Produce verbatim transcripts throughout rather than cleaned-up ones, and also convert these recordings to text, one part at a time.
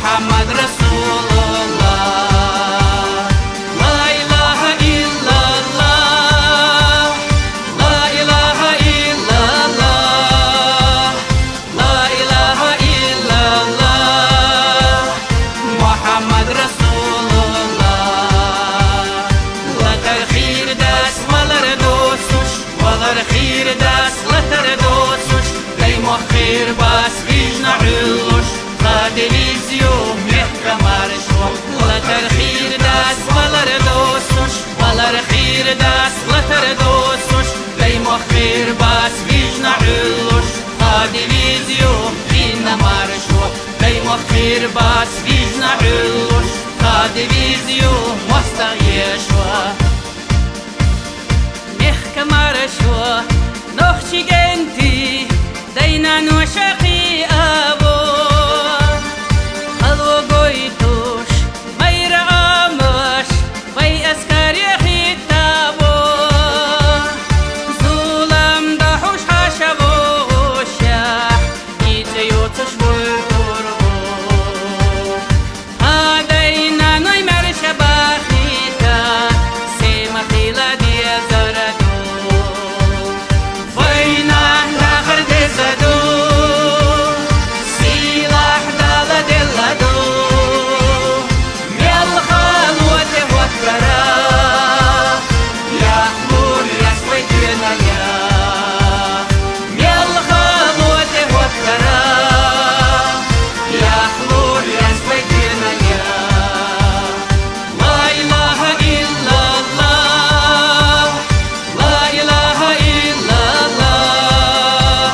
محمد رسول الله. لا إله إلا الله. لا إله إلا الله. لا إله إلا الله. محمد رسول الله. Латар хийрдас валар доссуш, валар хийрдас латар доссуш, даймох хийрбас вижна Ӏуьллуш, ха дивизио мехкамаршо. Латар хийрдас валар доссуш, валар хийрдас латар доссуш, даймох хийрбас вижна Ӏуьллуш, ха дивизио иномаршо. Даймох хийрбас вижна Ӏуьллуш, ха дивизио моастагӀъешо. Мехкамаршо, нохчий кӀентий, дай-наной шаккхе а во. Хало гойтуш, майра Ӏамош, вай эскаре хӀиттаво. Зулам дахьуш хьа ша воагӀашехь, ницкъ йоцуш вуй гӀургӀу. Хьа дай-наной маьрша бахийта, се ма хила дезар ду. Вайна дахар деза ду, сийлахь Дала делла ду. Мел хало тӀехӀоттара, яхлур яц вай дуьненах. Мел хало тӀехӀоттара, яхлур яц вай дуьненах. لا إله إلا الله. لا إله إلا الله.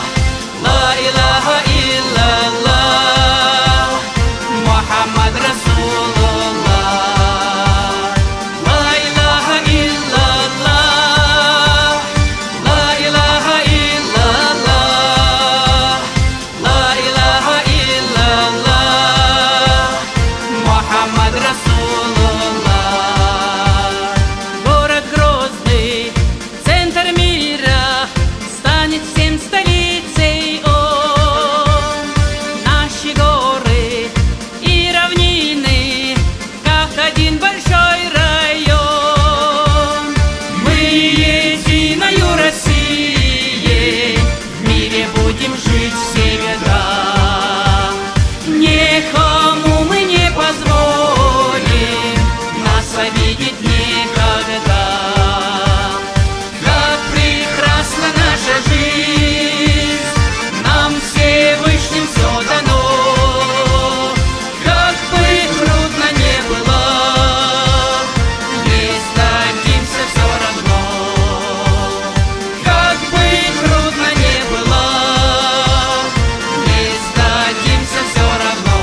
لا إله إلا الله. محمد رسول الله. لا إله إلا الله. لا إله إلا الله. لا إله إلا الله. محمد رسول الله. Город Грозный, центр мира, станет всем столицей он. Наши горы и равнины, как один большой район. Мы единою Россией в мире будем жить всегда. Никому мы не позволим нас обидеть никогда. Как прекрасна наша жизнь, нам Всевышним всё дано. Как бы трудно не было, не сдадимся всё равно. Как бы трудно не было, не сдадимся всё равно.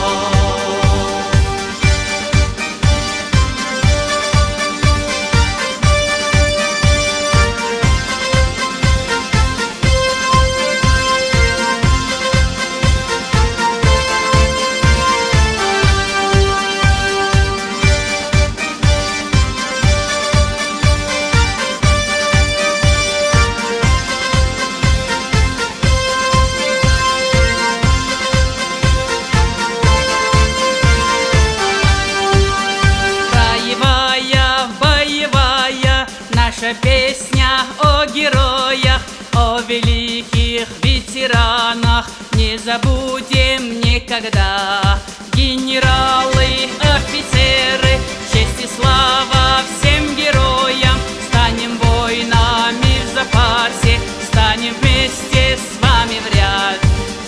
Строевая, боевая, наша песня о героях, о великих ветеранах не забудем никогда. Генералы, офицеры, честь и слава всем героям. Станем воинами в запасе, станем вместе с вами в ряд.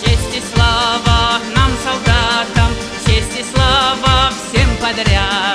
Честь и слава нам, солдатам, честь и слава всем подряд.